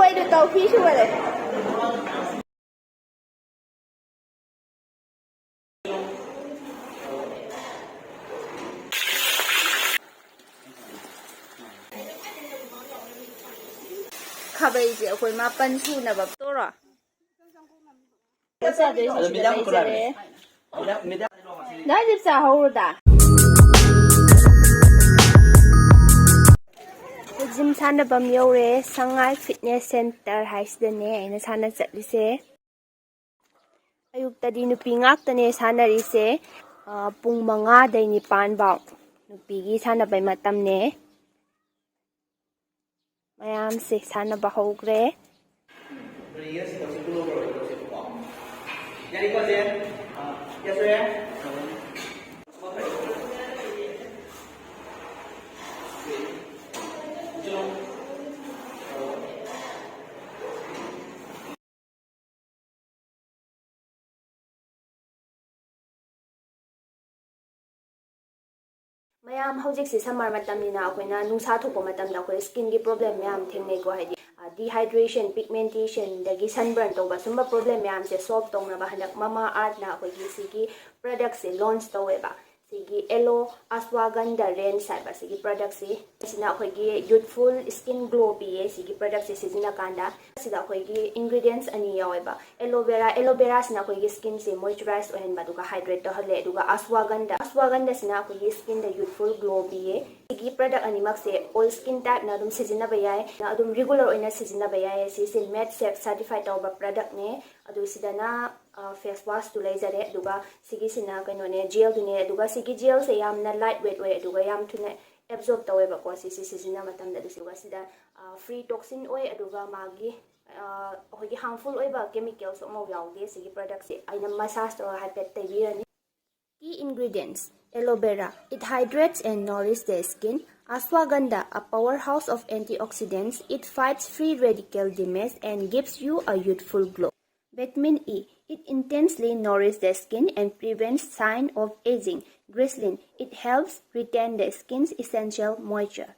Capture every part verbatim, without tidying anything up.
ꯑꯩꯈꯣꯏꯗ ꯇꯧ ꯐꯤ ꯁꯨꯕꯗꯣ꯫ ꯈꯥꯕꯩꯁꯦ ꯑꯩꯈꯣꯏ ꯃꯥꯄꯟ ꯁꯨꯅꯕ ꯇꯣꯔꯣ꯫ ꯑꯗꯣ ꯃꯤꯗꯥꯝ ꯀꯅꯥꯅꯣ? ꯂꯩꯖꯔꯦ꯫ ꯃꯤꯗꯥꯝ, ꯃꯤꯗꯥꯝ꯫ ꯗꯥ ꯖꯤꯞꯁꯥ ꯍꯧꯔꯗ꯫ ꯖꯤꯝ ꯁꯥꯟꯅꯐꯝ ꯌꯧꯔꯦ, ꯁꯉꯥꯏ ꯐꯤꯠꯅꯦꯁ ꯁꯦꯟꯇꯔ ꯍꯥꯏꯁꯤꯗꯅꯦ ꯑꯩꯅ ꯁꯥꯟꯅ ꯆꯠꯂꯤꯁꯦ꯫ ꯑꯌꯨꯛꯇꯗꯤ ꯅꯨꯄꯤ ꯉꯥꯛꯇꯅꯦ ꯁꯥꯟꯅꯔꯤꯁꯦ꯫ ꯑ, ꯄꯨꯡ ꯃꯉꯥꯗꯩ ꯅꯤꯄꯥꯟ ꯐꯥꯎ ꯅꯨꯄꯤꯒꯤ ꯁꯥꯟꯅꯕꯩ ꯃꯇꯝꯅꯦ꯫ ꯃꯌꯥꯝꯁꯦ ꯁꯥꯟꯅꯕ ꯍꯧꯈ꯭ꯔꯦ꯫ ꯃꯌꯥꯝ, ꯍꯧꯖꯤꯛꯁꯤ ꯁꯝꯃꯔ ꯃꯇꯝꯅꯤꯅ ꯑꯩꯈꯣꯏꯅ ꯅꯨꯡꯁꯥ ꯊꯣꯛꯄ ꯃꯇꯝꯗ ꯑꯩꯈꯣꯏ ꯁ꯭ꯀꯤꯟꯒꯤ ꯄ꯭ꯔꯣꯕ꯭ꯂꯦꯝ ꯃꯌꯥꯝ ꯊꯦꯡꯅꯩꯀꯣ, ꯍꯥꯏꯗꯤ, ꯑ, ꯗꯤꯍꯥꯏꯗ꯭ꯔꯦꯁꯟ, ꯄꯤꯒꯃꯦꯟꯇꯦꯁꯟ, ꯑꯗꯒꯤ ꯁꯟꯕꯔꯟ ꯇꯧꯕ, ꯁꯨꯝꯕ ꯄ꯭ꯔꯣꯕ꯭ꯂꯦꯝ ꯃꯌꯥꯝꯁꯦ ꯁꯣꯜꯕ ꯇꯧꯅꯕ ꯍꯟꯗꯛ ꯃꯃꯥ ꯑꯥꯔꯠꯅ ꯑꯩꯈꯣꯏꯒꯤ ꯁꯤꯒꯤ ꯄ꯭ꯔꯗꯛꯁꯦ ꯂꯣꯟꯆ ꯇꯧꯋꯦꯕ꯫ ꯁꯤꯒꯤ ꯑꯦꯂꯣ ꯑꯁ꯭ꯋꯥꯒꯟꯙ ꯔꯦꯟꯖ ꯍꯥꯏꯕ ꯁꯤꯒꯤ ꯄ꯭ꯔꯗꯛꯁꯤ, ꯁꯤꯅ ꯑꯩꯈꯣꯏꯒꯤ ꯌꯨꯠꯐꯨꯜ ꯁ꯭ꯀꯤꯟ ꯒ꯭ꯂꯣ ꯄꯤꯌꯦ ꯁꯤꯒꯤ ꯄ꯭ꯔꯗꯛꯁꯦ ꯁꯤꯖꯤꯟꯅꯀꯥꯟꯗ꯫ ꯁꯤꯗ ꯑꯩꯈꯣꯏꯒꯤ ꯏꯟꯒ꯭ꯔꯤꯗꯤꯌꯦꯟꯁ ꯑꯅꯤ ꯌꯥꯎꯋꯦꯕ꯫ ꯑꯦꯂꯣ ꯚꯦꯔꯥ, ꯑꯦꯂꯣ ꯚꯦꯔꯥꯁꯤꯅ ꯑꯩꯈꯣꯏꯒꯤ ꯁ꯭ꯀꯤꯟꯁꯦ ꯃꯣꯏꯆꯔꯥꯏꯁ ꯑꯣꯏꯍꯟꯕ, ꯑꯗꯨꯒ ꯍꯥꯏꯗ꯭ꯔꯦꯠ ꯇꯧꯍꯜꯂꯦ, ꯑꯗꯨꯒ ꯑꯁ꯭ꯋꯥꯒꯟꯙ, ꯑꯁ꯭ꯋꯥꯒꯟꯙꯁꯤꯅ ꯑꯩꯈꯣꯏꯒꯤ ꯁ꯭ꯀꯤꯟꯗ ꯌꯨꯠꯐꯨꯜ ꯒ꯭ꯂꯣ ꯄꯤꯌꯦ꯫ ꯁꯤꯒꯤ ꯄ꯭ꯔꯗꯛ ꯑꯅꯤꯃꯛꯁꯦ ꯑꯣꯜ ꯁ꯭ꯀꯤꯟ ꯇꯥꯏꯞꯅ ꯑꯗꯨꯝ ꯁꯤꯖꯤꯟꯅꯕ ꯌꯥꯏ, ꯑꯗꯨꯝ ꯔꯤꯒꯨꯂꯔ ꯑꯣꯏꯅ ꯁꯤꯖꯤꯟꯅꯕ ꯌꯥꯏ꯫ ꯁꯤꯁꯦ ꯃꯦꯠ ꯁꯦꯞ ꯁꯔꯇꯤꯐꯥꯏ ꯇꯧꯔꯕ ꯄ꯭ꯔꯗꯛꯅꯦ꯫ ꯑꯗꯨ ꯁꯤꯗꯅ, ꯑ, ꯐꯦꯁ ꯋꯥꯁꯇꯨ ꯂꯩꯖꯔꯦ, ꯑꯗꯨꯒ ꯁꯤꯒꯤꯁꯤꯅ ꯀꯩꯅꯣꯅꯦ, ꯖꯦꯜꯗꯨꯅꯦ, ꯑꯗꯨꯒ ꯁꯤꯒꯤ ꯖꯦꯜꯁꯦ ꯌꯥꯝꯅ ꯂꯥꯏꯠ ꯋꯦꯠ ꯑꯣꯏ, ꯑꯗꯨꯒ ꯌꯥꯝ ꯊꯨꯅ ꯑꯦꯕꯖꯣꯔꯕ ꯇꯧꯋꯦꯕꯀꯣ ꯁꯤꯁꯦ ꯁꯤꯖꯤꯟꯅꯕ ꯃꯇꯝꯗ꯫ ꯑꯗꯨꯒ ꯁꯤꯗ, ꯑ, ꯐ꯭ꯔꯤ ꯇꯣꯛꯁꯤꯟ ꯑꯣꯏ, ꯑꯗꯨꯒ ꯃꯥꯒꯤ, ꯑ, ꯑꯩꯈꯣꯏꯒꯤ ꯍꯥꯔꯝꯐꯨꯜ ꯑꯣꯏꯕ ꯀꯦꯃꯤꯀꯦꯜꯁꯨ ꯑꯃꯐꯥꯎ ꯌꯥꯎꯗꯦ ꯁꯤꯒꯤ ꯄ꯭ꯔꯗꯛꯁꯦ꯫ ꯑꯩꯅ ꯃꯁꯥꯖ ꯇꯧꯔꯒ ꯍꯥꯏꯐꯦꯠ ꯇꯩꯕꯤꯔꯅꯤ꯫ Key ingredients: aloe vera. It hydrates and nourishes the skin. Ashwagandha, a powerhouse of antioxidants, it fights free radical damage and gives you a youthful glow. Vitamin E. It intensely nourishes the skin and prevents sign of aging. Glycerin. It helps retain the skin's essential moisture.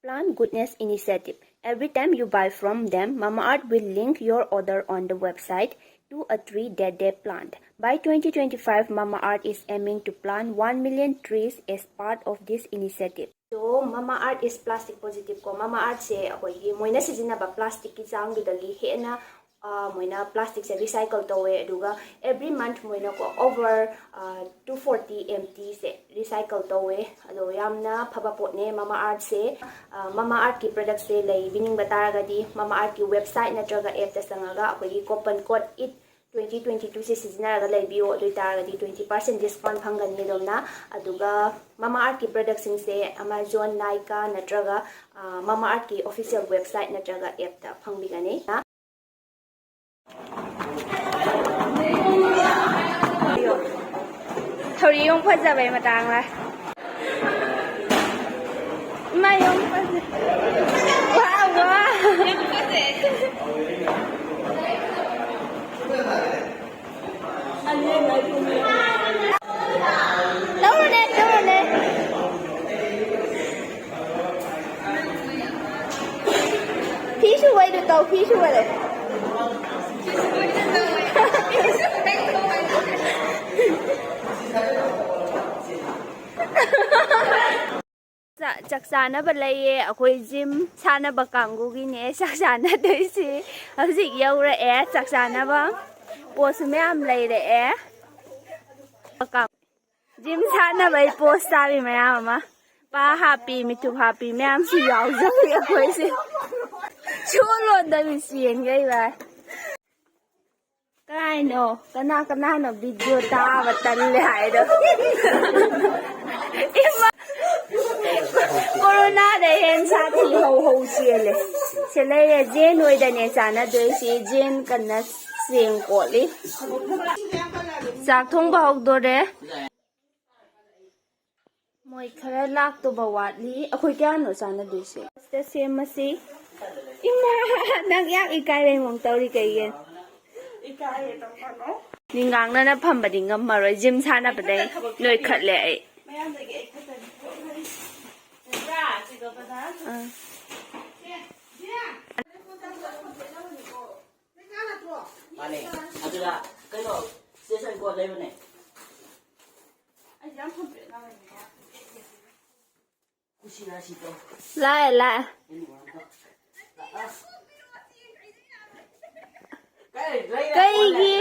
Plant Goodness Initiative. Every time you buy from them, Mamaearth will link your order on the website to a tree that they plant. By twenty twenty-five, Mamaearth is aiming to plant one million trees as part of this initiative. So, Mamaearth is plastic positive ꯀꯣ꯫ Mamaearth ꯁꯦ ꯑꯩꯈꯣꯏꯒꯤ ꯃꯣꯏꯅ ꯁꯤꯖꯤꯟꯅꯕ plastic ꯀꯤ ꯆꯥꯡꯗꯨꯗꯒꯤ ꯍꯦꯟꯅ, ꯑ, ꯃꯣꯏꯅ plastic ꯁꯦ recycle ꯇꯧꯋꯦ, ꯑꯗꯨꯒ every month ꯃꯣꯏꯅꯀꯣ over, ꯑ, two forty empty ꯁꯦ recycle ꯇꯧꯋꯦ꯫ ꯑꯗꯣ ꯌꯥꯝꯅ ꯐꯕ ꯄꯣꯠꯅꯦ Mamaearth ꯁꯦ꯫ ꯑ, Mamaearth ꯀꯤ product ꯁꯦ ꯂꯩꯕꯤꯅꯤꯡꯕ ꯇꯥꯔꯒꯗꯤ Mamaearth ꯀꯤ website ꯅꯠꯇ꯭ꯔꯒ app ꯇ ꯆꯪꯉꯒ ꯑꯩꯈꯣꯏꯒꯤ coupon code it twenty twenty-two ꯁꯦ ꯁꯤꯖꯤꯟꯅꯔꯒ ꯂꯩꯕꯤꯌꯣ꯫ ꯑꯗꯨ ꯑꯣꯏꯇꯥꯔꯒꯗꯤ twenty percent discount ꯐꯪꯒꯅꯤ ꯑꯗꯣꯝꯅ꯫ ꯑꯗꯨꯒ Mamaearth ꯀꯤ product ꯁꯤꯡꯁꯦ Amazon, Nykaa ꯅꯠꯇ꯭ꯔꯒ, ꯑ, Mamaearth ꯀꯤ official website ꯅꯠꯇ꯭ꯔꯒ app ꯇ ꯐꯪꯕꯤꯒꯅꯤ꯫ ꯊꯧꯔꯤ ꯌꯣꯡ ꯐꯖꯕꯩ ꯃꯇꯥꯡꯂ꯫ ꯏꯃꯥ ꯌꯣꯡ ꯐꯖ-, ꯋꯥ, ꯋꯥ꯫ ꯇꯧꯔꯨꯅꯦ, ꯇꯧꯔꯨꯅꯦ꯫ ꯐꯤ ꯁꯨꯕꯩꯗꯨ ꯇꯧ, ꯐꯤ ꯁꯨꯕꯗꯣ꯫ ꯆꯥ-, ꯆꯥꯛ ꯆꯥꯅꯕ ꯂꯩꯌꯦ꯫ ꯑꯩꯈꯣꯏ gym ꯁꯥꯟꯅꯕ ꯀꯥꯡꯕꯨꯒꯤꯅꯦ ꯆꯥꯛ ꯆꯥꯅꯗꯣꯏꯁꯤ꯫ ꯍꯧꯖꯤꯛ ꯌꯧꯔꯛꯑꯦ ꯆꯥꯛ ꯆꯥꯅꯕ꯫ ꯄꯣꯠꯁꯨ ꯃꯌꯥꯝ ꯂꯩꯔꯛꯑꯦ꯫ Gym ꯁꯥꯟꯅꯕꯩ pose ꯇꯥꯕꯤ ꯃꯌꯥꯝ ꯑꯃ꯫ ꯄꯥ ꯍꯥꯞꯄꯤ, ꯃꯤꯊꯨꯞ ꯍꯥꯞꯄꯤ ꯃꯌꯥꯝꯁꯨ ꯌꯥꯎꯖꯔꯤ ꯑꯩꯈꯣꯏꯁꯦ꯫ ꯁꯣ ꯂꯣꯟꯗꯕꯤ ꯆꯦꯟꯈꯩ ꯚꯥꯏ꯫ ꯀꯥꯏꯅꯣ? ꯀꯅꯥ ꯀꯅꯥꯅꯣ video ꯇꯥꯕ ꯇꯜꯂꯦ ꯍꯥꯏꯗꯣ? ꯏꯃꯥ! Corona ꯗꯩ ꯍꯦꯟ ꯁꯥꯊꯤ ꯍꯧ ꯍꯧ ꯆꯦꯜꯂꯦ꯫ ꯁꯤ ꯂꯩꯔꯦ, ꯖꯦꯟ ꯍꯣꯏꯗꯅꯦ ꯆꯥꯅꯗꯣꯏꯁꯤ꯫ ꯖꯦꯟ ꯀꯟꯅ ꯆꯦꯡ ꯀꯣꯠꯂꯤ꯫ ꯆꯥꯛ ꯊꯣꯡꯕ ꯍꯧꯗꯣꯔꯦ꯫ ꯃꯣꯏ ꯈꯔ ꯂꯥꯛꯇꯧꯕ ꯋꯥꯠꯂꯤ꯫ ꯑꯩꯈꯣꯏ ꯀꯌꯥꯅꯣ ꯆꯥꯟꯅꯗꯣꯏꯁꯦ? ꯁꯤꯗ ꯁꯦꯝꯃꯁꯤ꯫ ꯏꯃꯥ, ꯅꯪ ꯌꯥꯝ ꯏꯀꯥꯏꯕꯩ ꯃꯑꯣꯡ ꯇꯧꯔꯤ ꯀꯩꯒꯤ? ꯅꯤꯡꯒꯥꯡꯅꯅ ꯐꯝꯕꯗꯤ ꯉꯝꯃꯔꯣꯏ꯫ Gym ꯁꯥꯟꯅꯕꯗꯩ ꯅꯣꯏꯈꯠꯂꯦ ꯑꯩ꯫ ꯑꯥ꯫ ꯑꯗꯨꯗ ꯀꯩꯅꯣ ꯁ꯭ꯇꯦꯁꯟ ꯀꯣꯠ ꯂꯩꯕꯅꯦ꯫ ꯑꯩꯁꯦ ꯌꯥꯝ ꯐꯠꯇ꯭ꯔꯦ ꯅꯪ ꯂꯩꯕꯅꯦ꯫ ꯀꯨꯁꯤ ꯔꯥꯁꯤ ꯇꯧ꯫ ꯂꯥꯛꯑꯦ, ꯂꯥꯛꯑꯦ꯫ ꯑꯩꯅ ꯋꯥ ꯑꯝꯇ꯫ ꯑꯁ꯫ ꯀꯩ ꯂꯩꯔꯦ? ꯀꯩꯒꯤ?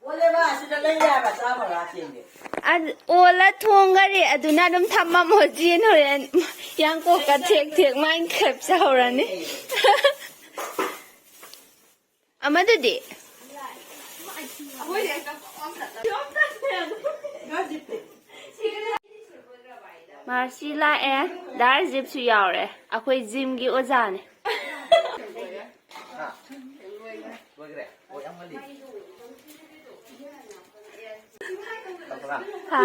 ꯑꯣꯜꯂꯦꯕ, ꯑꯁꯤꯗ ꯂꯩꯔꯦ ꯍꯥꯏꯕ ꯆꯥꯝꯃꯒ ꯇꯦꯡꯒꯦ꯫ ꯑꯗ ꯑꯣꯜꯂ ꯊꯣꯡꯈꯔꯦ, ꯑꯗꯨꯅ ꯑꯗꯨꯝ ꯊꯝꯃꯝꯃꯣ, ꯖꯤꯟ ꯍꯣꯔꯦꯟ ꯌꯥꯡꯀꯣꯛꯀ ꯊꯦꯛ ꯊꯦꯛ ꯃꯥꯏꯟ ꯈꯦꯞ ꯆꯥꯍꯧꯔꯅꯤ꯫ ꯑꯃꯗꯨꯗꯤ? ꯃꯥꯔꯁꯤ ꯂꯥꯛꯑꯦ, ꯗꯥ ꯔꯥꯖꯤꯞꯁꯨ ꯌꯥꯎꯔꯦ, ꯑꯩꯈꯣꯏ ꯖꯤꯝꯒꯤ ꯑꯣꯖꯥꯅꯦ꯫ ꯍꯥ? ꯂꯣꯏꯈ꯭ꯔꯦ? ꯑꯣ, ꯌꯥꯝ ꯉꯜꯂꯤ꯫ ꯍꯥ?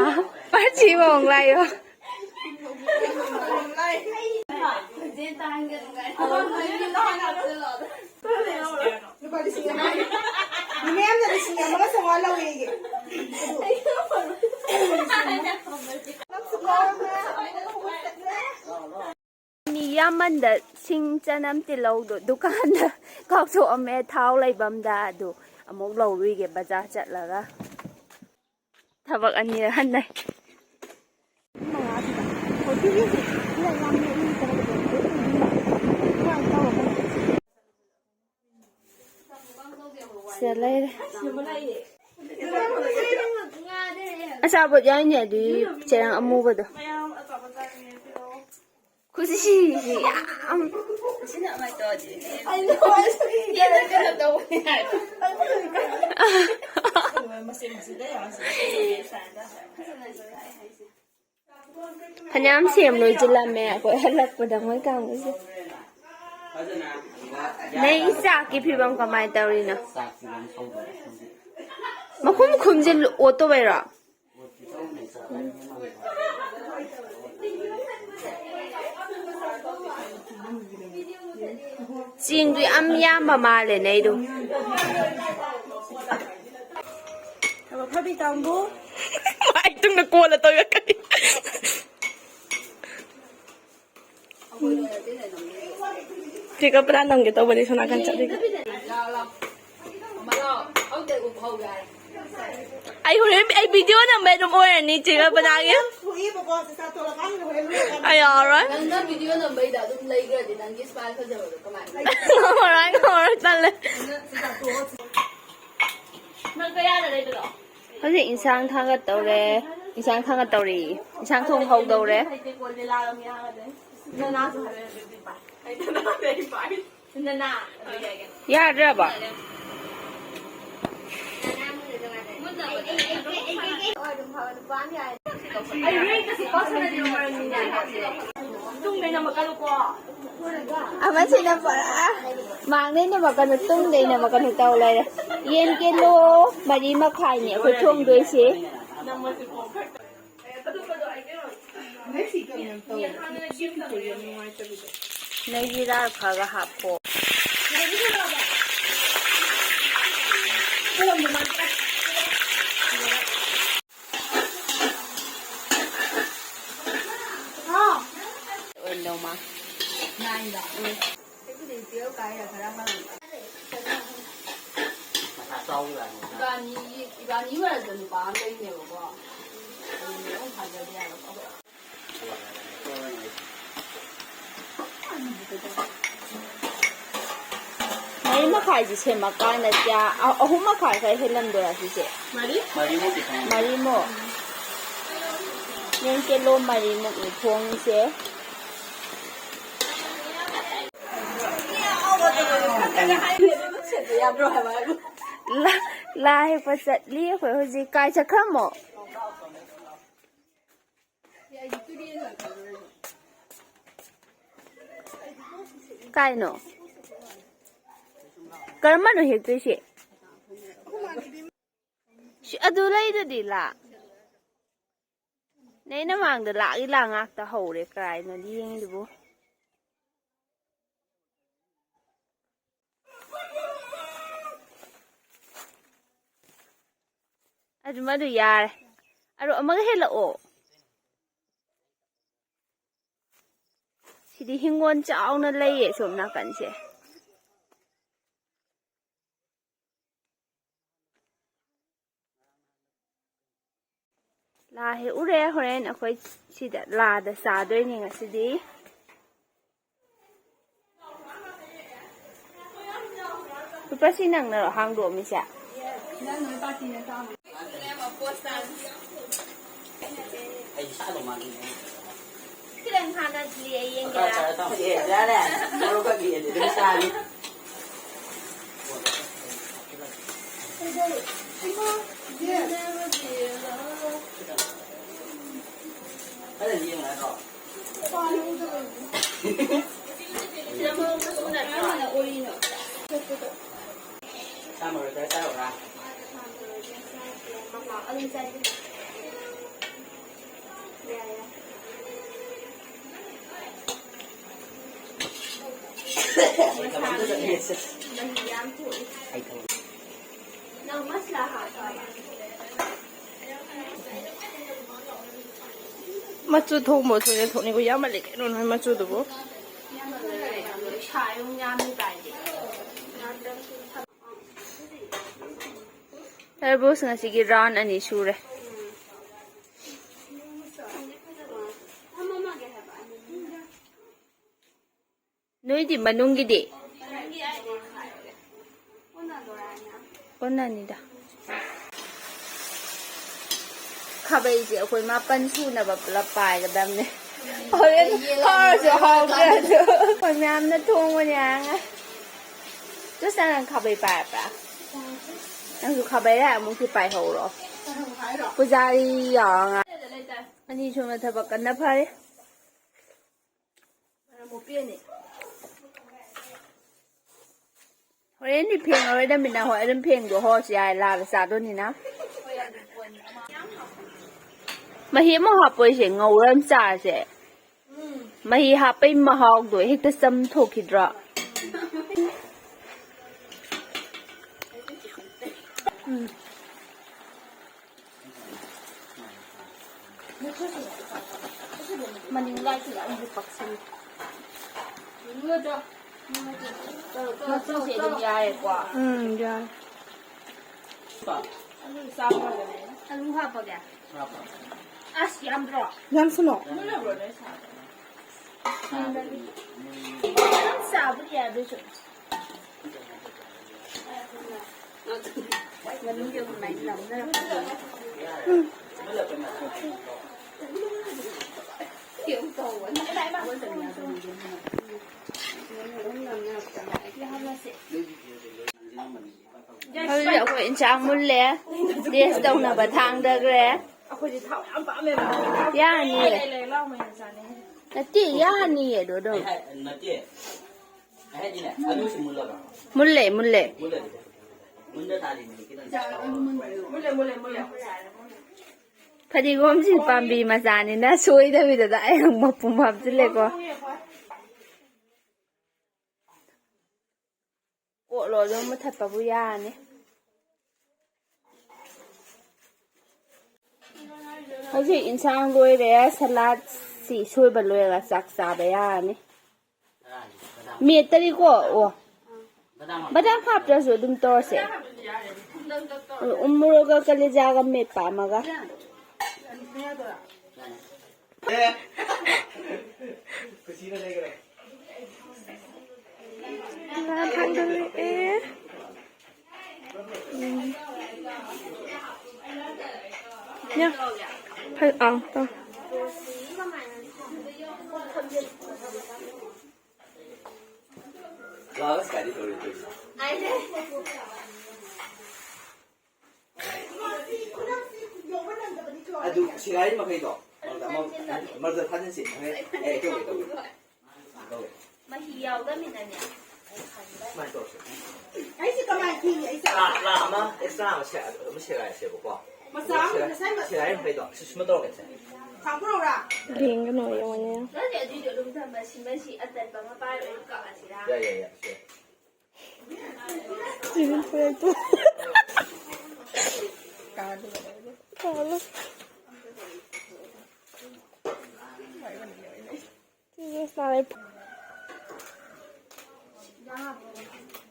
ꯃꯥꯔꯁꯤ ꯃꯑꯣꯡ ꯂꯥꯛꯑꯦ꯫ ꯂꯨꯄꯥ ꯂꯤꯁꯤꯡ ꯑꯃ꯫ ꯃꯤ ꯃꯌꯥꯝꯅ ꯂꯤꯁꯤꯡ ꯑꯃꯒ ꯆꯥꯝꯃꯉꯥ ꯂꯧꯋꯦꯌꯦ꯫ ꯃꯤ ꯌꯥꯝꯃꯟꯗ ꯁꯤꯡ, ꯆꯅꯝ, ꯇꯤꯜꯍꯧꯗꯣ ꯗꯨꯀꯥꯟꯗ ꯀꯥꯎꯊꯣꯛꯑꯝꯃꯦ, ꯊꯥꯎ ꯂꯩꯐꯝꯗ꯫ ꯑꯗꯨ ꯑꯃꯨꯛ ꯂꯧꯔꯨꯏꯒꯦ ꯕꯖꯥꯔ ꯆꯠꯂꯒ꯫ ꯊꯕꯛ ꯑꯅꯤꯔꯛ ꯍꯟꯅꯩ꯫ ꯁꯤꯗ ꯂꯩꯔꯦ꯫ ꯑꯆꯥꯄꯣꯠ ꯌꯥꯎꯏꯅꯦ ꯑꯗꯨꯒꯤ ꯆꯦꯔꯪ ꯑꯃꯨꯕꯗꯣ꯫ ꯈꯨꯁꯤꯁꯤ ꯌꯥꯝ꯫ ꯐꯅꯌꯥꯝ ꯁꯦꯝ ꯂꯣꯏꯁꯤꯜꯂꯝꯃꯦ ꯑꯩꯈꯣꯏ ꯍꯜꯂꯛꯄꯗ ꯃꯣꯏ ꯀꯥꯡꯕꯨꯁꯦ꯫ ꯅꯣꯏ ꯆꯥꯛꯀꯤ ꯐꯤꯕꯝ ꯀꯃꯥꯏꯅ ꯇꯧꯔꯤꯅꯣ? ꯃꯈꯨꯝ ꯈꯨꯝꯖꯤꯜ ꯑꯣꯠꯇꯧꯕꯩꯔꯣ? ꯆꯦꯡꯗꯨ ꯌꯥꯝ ꯌꯥꯝꯕ ꯃꯥꯜꯂꯦ ꯅꯩꯗꯣ꯫ ꯐꯕꯤ ꯇꯥꯡꯕꯨ꯫ ꯃꯥꯏ ꯇꯨꯡꯗ ꯀꯣꯜꯂ ꯇꯧꯔꯛꯀꯅꯤ꯫ ꯆꯦ ꯀꯜꯄꯅꯥ ꯅꯝꯒꯦ ꯇꯧꯕꯅꯤ, ꯁꯣꯝ ꯅꯥꯀꯟ ꯆꯠꯂꯤꯒꯦ꯫ ꯑꯩ ꯍꯣꯔꯦꯟ ꯑꯩ ꯚꯤꯗꯤꯑꯣ ꯅꯝꯕꯩ ꯑꯗꯨꯝ ꯑꯣꯏꯔꯅꯤ ꯆꯦ ꯀꯜꯄꯅꯥꯒꯤ꯫ ꯊꯣꯛꯏꯕꯀꯣ, ꯆꯥꯛꯆꯥ ꯇꯣꯛꯂꯀꯥꯟꯗ ꯍꯣꯔꯦꯟ ꯂꯣꯏꯔꯀꯥꯟꯗ꯫ ꯑꯩ ꯌꯥꯔꯣꯏ꯫ ꯅꯪꯅ ꯚꯤꯗꯤꯑꯣ ꯅꯝꯕꯩꯗ ꯑꯗꯨꯝ ꯂꯩꯈ꯭ꯔꯗꯤ ꯅꯪꯒꯤ ꯁ꯭ꯃꯥꯏꯜ ꯐꯖꯕꯗꯣ ꯀꯃꯥꯏꯅ? ꯉꯝꯃꯔꯣꯏ, ꯉꯝꯃꯔꯣꯏ, ꯇꯜꯂꯦ꯫ ꯅꯪ ꯀꯌꯥꯗ ꯂꯩꯕꯅꯣ? ꯍꯧꯖꯤꯛ ꯏꯟꯁꯥꯡ ꯊꯥꯡꯒꯠꯇꯧꯔꯦ꯫ ꯏꯟꯁꯥꯡ ꯊꯥꯡꯒꯠꯇꯧꯔꯤ꯫ ꯏꯟꯁꯥꯡ ꯊꯣꯡ ꯍꯧꯗꯧꯔꯦ꯫ ꯅꯅꯥꯁꯨ ꯍꯥꯏꯔꯦ, ꯑꯗꯨꯗꯤ ꯄꯥꯏ꯫ ꯅꯅꯥ꯫ ꯌꯥꯗ꯭ꯔꯕ? ꯑꯃꯁꯤꯅ ꯄꯨꯔꯥ ꯃꯥꯡꯗꯩ ꯅꯝꯃꯛꯀꯅꯨ, ꯇꯨꯡꯗꯩ ꯅꯝꯃꯛꯀꯅꯨ ꯇꯧ ꯂꯩꯔꯦ꯫ ꯌꯦꯟ ꯀꯤꯂꯣ ꯃꯔꯤ ꯃꯈꯥꯏꯅꯤ ꯑꯩꯈꯣꯏ ꯊꯣꯡꯗꯣꯏꯁꯤ꯫ ꯅꯣꯏ ꯖꯤꯔꯥ ꯈꯔꯒ ꯍꯥꯞꯄꯣ꯫ ꯑꯣꯏꯔꯝꯗꯧ ꯃꯥ꯫ ꯎꯝ꯫ ꯏꯕꯥꯅꯤ, ꯏꯕꯥꯅꯤ ꯃꯔꯛꯇ ꯅꯨꯄꯥ ꯑꯃ ꯂꯩꯅꯦꯕꯀꯣ꯫ ꯑꯗꯨꯅꯦ ꯑꯃꯨꯛ ꯊꯥꯖꯗꯦ ꯍꯥꯏꯕ꯫ ꯃꯔꯤ ꯃꯈꯥꯏꯁꯤ ꯁꯦꯝꯃꯀꯥꯟꯗ ꯀꯌꯥ? ꯑ-, ꯑꯍꯨꯝ ꯃꯈꯥꯏ ꯈꯔ ꯍꯦꯜꯂꯝꯗꯣꯏꯔꯥ ꯁꯤꯁꯦ? ꯃꯔꯤ? ꯃꯔꯤꯃꯨꯛꯇꯤ ꯈꯪꯉꯦ꯫ ꯃꯔꯤꯃꯨꯛ? ꯌꯦꯟ ꯀꯤꯂꯣ ꯃꯔꯤꯃꯨꯛꯅꯤ ꯊꯣꯡꯉꯤꯁꯦ꯫ ꯂꯥ-, ꯂꯥ ꯍꯦꯛꯄ ꯆꯠꯂꯤ ꯑꯩꯈꯣꯏ ꯍꯧꯖꯤꯛ꯫ ꯀꯥꯏ ꯆꯠꯈ꯭ꯔꯃꯣ? ꯀꯥꯏꯅꯣ? ꯀꯔꯝꯕꯅꯣ ꯍꯦꯛꯇꯣꯏꯁꯦ? ꯁꯤ ꯑꯗꯨ ꯂꯩꯗꯨꯗꯤ ꯂꯥ꯫ ꯅꯩ ꯅꯃꯥꯡꯗ ꯂꯥꯛꯏ ꯂꯥ ꯉꯥꯛꯇ ꯍꯧꯔꯦ꯫ ꯀꯔꯥꯏꯅꯣ ꯌꯦꯡꯉꯤꯗꯨꯕꯨ? ꯑꯗꯨ ꯃꯗꯨ ꯌꯥꯔꯦ꯫ ꯑꯗꯨ ꯑꯃꯒ ꯍꯦꯜꯂꯛꯑꯣ꯫ ꯁꯤꯗꯤ ꯍꯤꯡꯒꯣꯜ ꯆꯥꯎꯅ ꯂꯩꯌꯦ ꯁꯣꯝ ꯅꯥꯀꯟꯁꯦ꯫ ꯂꯥ ꯍꯦꯛꯎꯔꯦ꯫ ꯍꯣꯔꯦꯟ ꯑꯩꯈꯣꯏ ꯁꯤꯗ ꯂꯥꯗ ꯆꯥꯗꯣꯏꯅꯦ ꯉꯁꯤꯗꯤ꯫ ꯂꯨꯄꯥ ꯁꯤ ꯅꯪꯅꯔꯣ ꯍꯥꯡꯗꯣꯛꯑꯝꯃꯤꯁꯦ? ꯈꯤꯇꯪ ꯍꯥꯟꯅ ꯂꯤꯌꯥ ꯌꯦꯡꯒꯦꯔꯥ? ꯃꯆꯨ ꯊꯣꯡꯕ ꯊꯣꯏꯅ ꯊꯣꯛꯅꯤꯡꯕ ꯌꯥꯝꯃꯜꯂꯦ ꯀꯩꯅꯣ ꯅꯣꯏ ꯃꯆꯨꯗꯨꯕꯨ꯫ ꯇꯔꯕꯨꯖ ꯉꯁꯤꯒꯤ ꯔꯥꯎꯟ ꯑꯅꯤ ꯁꯨꯔꯦ꯫ ꯅꯣꯏꯗꯤ ꯃꯅꯨꯡꯒꯤꯗꯤ? ꯑꯣꯟꯅꯅꯤꯗ꯫ ꯈꯥꯕꯩꯁꯦ ꯑꯩꯈꯣꯏ ꯃꯥꯄꯟ ꯁꯨꯅꯕ ꯄꯨꯂꯞ ꯄꯥꯏꯒꯗꯕꯅꯦ꯫ ꯍꯣꯔꯦꯟ ꯍꯥꯎꯔꯁꯨ ꯍꯥꯎꯗ꯭ꯔꯁꯨ ꯑꯩꯈꯣꯏ ꯃꯌꯥꯝꯅ ꯊꯣꯡꯕꯅꯦ ꯑꯉꯥꯡ꯫ ꯆꯨꯁꯇꯥꯅ ꯈꯥꯕꯩ ꯄꯥꯏꯔꯕ꯭ꯔꯥ? ꯅꯪꯁꯨ ꯈꯥꯕꯩꯔꯥ ꯑꯃꯨꯛꯁꯨ ꯄꯥꯏꯍꯧꯔꯣ꯫ ꯄꯨꯖꯥꯔꯤ ꯌꯥꯎꯔꯒ꯫ ꯑꯅꯤ ꯁꯨꯅ ꯊꯕꯛ ꯀꯟꯅ ꯐꯔꯤ꯫ ꯍꯣꯔꯦꯟꯗꯤ ꯐꯦꯡꯉꯔꯣꯏꯗꯃꯤꯅ ꯍꯣꯏ ꯑꯗꯨꯝ ꯐꯦꯡꯗꯣꯛꯍꯧꯔꯁꯨ ꯌꯥꯏ, ꯂꯥꯗ ꯆꯥꯗꯣꯏꯅꯤꯅ꯫ ꯃꯍꯤ ꯑꯃꯨꯛ ꯍꯥꯞꯄꯣꯏꯁꯦ, ꯉꯧꯔ ꯑꯗꯨꯝ ꯆꯥꯔꯁꯦ꯫ ꯃꯍꯤ ꯍꯥꯞꯄꯩ ꯃꯍꯥꯎꯗꯣ ꯍꯦꯛꯇ ꯆꯝꯊꯣꯛꯈꯤꯗ꯭ꯔꯣ? ꯎꯝ꯫ ꯃꯅꯤꯡ ꯂꯥꯏꯁꯤ ꯌꯥꯝꯅ ꯄꯛꯁꯤꯜꯂꯤ꯫ ꯃꯆꯨꯁꯦ ꯑꯗꯨꯝ ꯌꯥꯔꯦꯀꯣ? ꯎꯝ, ꯌꯥꯔꯦ꯫ ꯑꯂꯨ ꯍꯥꯞꯄꯒꯦ꯫ ꯑꯁ, ꯌꯥꯝꯗ꯭ꯔꯣ? ꯌꯥꯝꯁꯅꯣ꯫ ꯃꯨꯜꯂꯕ꯭ꯔꯣ ꯅꯣꯏ ꯁꯥꯗꯣ? ꯌꯥꯝ ꯆꯥꯕꯗꯤ ꯌꯥꯏ, ꯑꯗꯨꯁꯨ꯫ ꯃꯅꯨꯡꯒꯤ ꯑꯗꯨꯃꯥꯏꯅ ꯅꯝꯅꯔꯛꯄꯗꯣ꯫ ꯍꯧꯖꯤꯛ ꯑꯩꯈꯣꯏ ꯏꯟꯁꯥꯡ ꯃꯨꯜꯂꯦ꯫ ꯇꯦꯁ ꯇꯧꯅꯕ ꯊꯥꯡꯗꯈ꯭ꯔꯦ꯫ ꯑꯩꯈꯣꯏꯗꯤ ꯊꯥꯎ ꯌꯥꯝ ꯄꯥꯝꯃꯦꯕ꯫ ꯌꯥꯅꯤꯌꯦ꯫ ꯂꯩ, ꯂꯩ, ꯂꯥꯎ ꯃꯌꯥꯝ ꯆꯥꯅꯤꯡꯉꯦ꯫ ꯅꯠꯇꯦ, ꯌꯥꯅꯤꯌꯦ ꯑꯗꯨ ꯑꯗꯨꯝ꯫ ꯑꯩ ꯍꯥꯏ-, ꯅꯠꯇꯦ꯫ ꯑꯩ ꯍꯥꯏꯗꯤꯅꯦ, ꯑꯂꯨꯁꯤ ꯃꯨꯜꯂꯕ? ꯃꯨꯜꯂꯦ, ꯃꯨꯜꯂꯦ꯫ ꯃꯨꯜꯂꯦ ꯑꯗꯨꯗꯤ꯫ ꯃꯨꯟꯗ ꯇꯥꯔꯤꯅꯦ, ꯈꯤꯇꯪ ꯁꯥꯕ꯫ ꯃꯨꯜꯂꯦ, ꯃꯨꯜꯂꯦ, ꯃꯨꯜꯂꯦ꯫ ꯐꯗꯤꯒꯣꯝꯁꯤ ꯄꯥꯝꯕꯤ ꯃꯆꯥꯅꯤꯅ ꯁꯣꯏꯗꯕꯤꯗ ꯑꯩ ꯑꯃꯨꯛ ꯃꯄꯨꯝ ꯍꯥꯞꯆꯤꯜꯂꯦꯀꯣ꯫ ꯀꯣꯠꯂꯣ ꯑꯗꯨꯝ ꯃꯨꯊꯠꯄꯕꯨ ꯌꯥꯔꯅꯤ꯫ ꯍꯧꯖꯤꯛ ꯏꯟꯁꯥꯡ ꯂꯣꯏꯔꯦ, ꯁꯂꯥꯠꯁꯤ ꯁꯣꯏꯕ ꯂꯣꯏꯔꯒ ꯆꯥꯛ ꯆꯥꯕ ꯌꯥꯔꯅꯤ꯫ ꯃꯦꯠꯇꯔꯤꯀꯣ꯫ ꯑꯣ, ꯕꯗꯥꯝ ꯍꯥꯞꯇ꯭ꯔꯁꯨ ꯑꯗꯨꯝ ꯇꯧꯔꯁꯦ꯫ ꯎ ꯃꯣꯔꯣꯛꯒ ꯀꯂꯦꯖꯥꯒ ꯃꯦꯠꯄ ꯑꯃꯒ꯫ ꯉꯥ ꯊꯥꯡꯒꯠꯂꯛꯑꯦ꯫ ꯎꯝ꯫ ꯌꯥ꯫ ꯐ-, ꯑꯥ, ꯇꯧ꯫ ꯑꯗꯨ ꯁꯤꯒꯥꯏꯔꯤ ꯃꯈꯩꯗꯣ ꯃꯔꯛꯇ ꯑꯃ, ꯃꯔꯛꯇ ꯊꯥꯖꯤꯟꯁꯤ꯫ ꯑꯦ, ꯇꯧꯒꯦ, ꯇꯧꯒꯦ꯫ ꯇꯧꯒꯦ꯫ ꯃꯍꯤ ꯌꯥꯎꯗꯃꯤꯅꯅꯦ꯫ ꯁꯨꯃꯥꯏꯅ ꯇꯧꯔꯁꯦ꯫ ꯑꯩꯁꯦ ꯀꯃꯥꯏꯅ ꯊꯤꯅꯤ? ꯑꯩꯁꯦ ꯂꯥ, ꯂꯥ ꯑꯃ ꯑꯦꯛꯁꯇ꯭ꯔꯥ ꯑꯃ ꯁꯦ-, ꯑꯗꯨꯝ ꯁꯦꯒꯥꯏꯔꯁꯦꯕꯀꯣ꯫ ꯃꯆꯥ ꯑꯃ ꯁꯦꯒꯥꯏ-, ꯉꯁꯥꯏ ꯃ-, ꯁꯦꯒꯥꯏꯔꯤ ꯃꯈꯩꯗꯣ ꯁꯤ-, ꯁꯨꯃꯥꯏꯅ ꯇꯧꯔꯒꯦꯁꯦ꯫ ꯈꯥꯛꯄ꯭ꯔꯧꯔꯥ? ꯂꯦꯡꯒꯅꯨ ꯌꯦꯡꯉꯣꯅꯦ꯫ ꯅꯠꯇꯦ, ꯑꯗꯨꯏꯗꯤ ꯑꯗꯨꯝ ꯊꯝꯕ ꯁꯤꯃ ꯁꯤ ꯑꯇꯟꯕ ꯃꯄꯥ ꯂꯣꯏ ꯀꯛꯑꯁꯤꯔꯥ? ꯌꯥꯏ, ꯌꯥꯏ, ꯌꯥꯏ, ꯁꯦ꯫ ꯁꯤꯗꯤ ꯐꯨꯔꯛꯇꯣ꯫ ꯀꯥꯜꯂꯣ꯫ ꯁꯤꯁꯦ ꯁꯥꯔꯦ꯫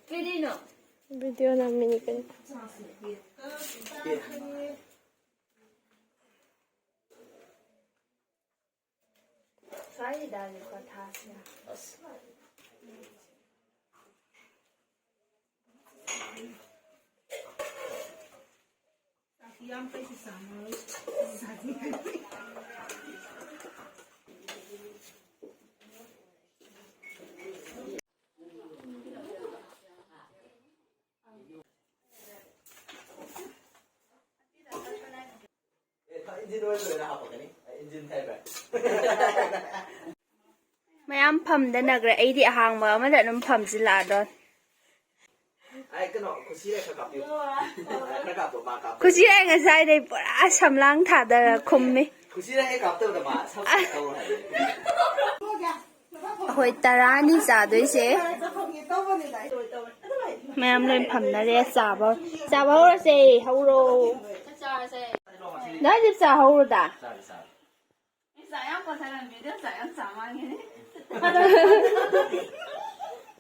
ꯀꯩꯗꯩꯅꯣ? ꯚꯤꯗꯤꯑꯣ ꯅꯝꯃꯤꯅꯤ ꯀꯩꯅꯣ꯫ ꯀꯥꯏꯗ ꯂꯨꯄꯥ ꯊꯥꯁꯤꯔ? ꯑꯁ꯫ ꯌꯥꯝ ꯀꯩꯁꯨ ꯆꯥꯅꯔꯣꯏ꯫ ꯑꯦ, ꯏꯟꯖꯤꯟ ꯑꯣꯏꯜ ꯂꯣꯏꯅ ꯍꯥꯞꯄꯛꯀꯅꯤ꯫ ꯑꯩ ꯏꯟꯖꯤꯟ ꯊꯩꯕ꯫ ꯃꯌꯥꯝ ꯐꯝꯗꯅꯈ꯭ꯔꯦ꯫ ꯑꯩꯗꯤ ꯑꯍꯥꯡꯕ ꯑꯃꯗ ꯑꯗꯨꯝ ꯐꯝꯖꯤꯜꯂꯛꯑꯗꯣꯏ꯫ ꯑꯩ ꯀꯩꯅꯣ, ꯈꯨꯁꯤ ꯂꯩ ꯈꯔ ꯀꯥꯞꯄꯤꯌꯨ꯫ ꯈꯔ ꯀꯥꯞꯄꯣ, ꯃꯥ ꯀꯥꯞꯄꯣ꯫ ꯈꯨꯁꯤ ꯑꯩ ꯉꯁꯥꯏꯗꯩ ꯄꯨꯔꯥ ꯁꯝꯂꯥꯡ ꯊꯥꯗꯔ ꯈꯨꯝꯃꯤ꯫ ꯈꯨꯁꯤ ꯂꯩ ꯍꯦꯛ ꯀꯥꯞꯇꯕꯗ ꯃꯥ ꯁꯝ ꯇꯧꯔꯣ ꯍꯥꯏꯕꯅꯤ꯫ ꯑꯩꯈꯣꯏ ꯇꯔꯥꯅꯤ ꯆꯥꯗꯣꯏꯁꯦ꯫ ꯃꯌꯥꯝ ꯂꯣꯏ ꯐꯝꯅꯔꯦ꯫ ꯆꯥꯕ, ꯆꯥꯕ ꯍꯧꯔꯁꯦ꯫ ꯍꯧꯔꯣ꯫ ꯅꯪꯁꯨ ꯆꯥ ꯍꯧꯔꯣꯗ꯫ ꯆꯥꯔꯦ, ꯆꯥꯔꯦ꯫ ꯆꯥ ꯌꯥꯝ ꯄꯣꯊꯥꯔꯝꯃꯤ, ꯆꯥ ꯌꯥꯝ ꯆꯥ ꯃꯥꯟꯒꯤꯅꯤ꯫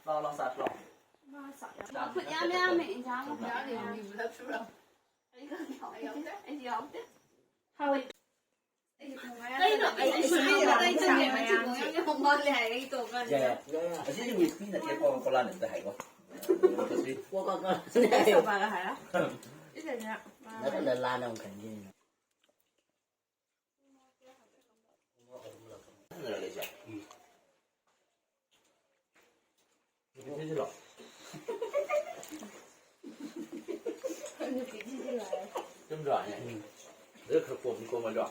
ꯂꯥꯎ, ꯂꯥꯎ, ꯆꯥ, ꯂꯥꯎ꯫ ꯃꯥ ꯆꯥ ꯌꯥꯝ ꯆꯥ ꯈꯨꯠ ꯌꯥꯝ ꯌꯥꯝꯃꯦ, ꯏꯟꯁꯥꯡ ꯆꯥ ꯌꯥꯝ ꯌꯥꯝꯃꯦ꯫ ꯑꯩ ꯈꯪꯗꯦ, ꯑꯩ ꯌꯥꯎꯗꯦ꯫ ꯑꯩꯁꯨ ꯌꯥꯎꯗꯦ꯫ ꯍꯥꯎ꯫ ꯀꯩꯅꯣ? ꯑꯩ ꯏꯁꯥ ꯌꯥꯝ ꯌꯥꯝ ꯆꯥ ꯃꯌꯥꯝꯁꯦ꯫ ꯌꯥꯝ ꯌꯥꯝ ꯃꯥꯜꯂꯦ ꯍꯥꯏꯔꯒ ꯑꯩ ꯇꯣꯛꯑꯀꯥꯟꯗ꯫ ꯌꯥ, ꯌꯥ, ꯌꯥ, ꯌꯥ꯫ ꯑꯁꯤꯗꯤ ꯋꯤꯁꯀꯤ ꯅꯠꯇꯦ, ꯀꯣꯀꯥ ꯀꯣꯂꯥꯅꯦ, ꯑꯝꯇ ꯍꯥꯏꯒꯣ꯫ ꯀꯣꯀꯥ ꯀꯣꯂꯥꯅꯦ꯫ ꯑꯩ ꯁꯣꯐꯥꯒ ꯍꯥꯏꯔꯣ꯫ ꯏꯁꯩꯁꯤꯅ ꯃꯥ ꯅꯊꯟꯗ ꯂꯥꯟꯅ ꯑꯃꯨꯛ ꯈꯟꯈꯤꯅꯤ꯫ ꯎꯝ꯫ ꯅꯨꯄꯤ ꯊꯤꯖꯤꯜꯂꯣ꯫ ꯆꯨꯝꯗ꯭ꯔꯣ? ꯎꯝ꯫ ꯑꯗꯨ ꯈꯔ ꯀꯣꯝꯗꯤ ꯀꯣꯝꯃꯗ꯭ꯔꯣ?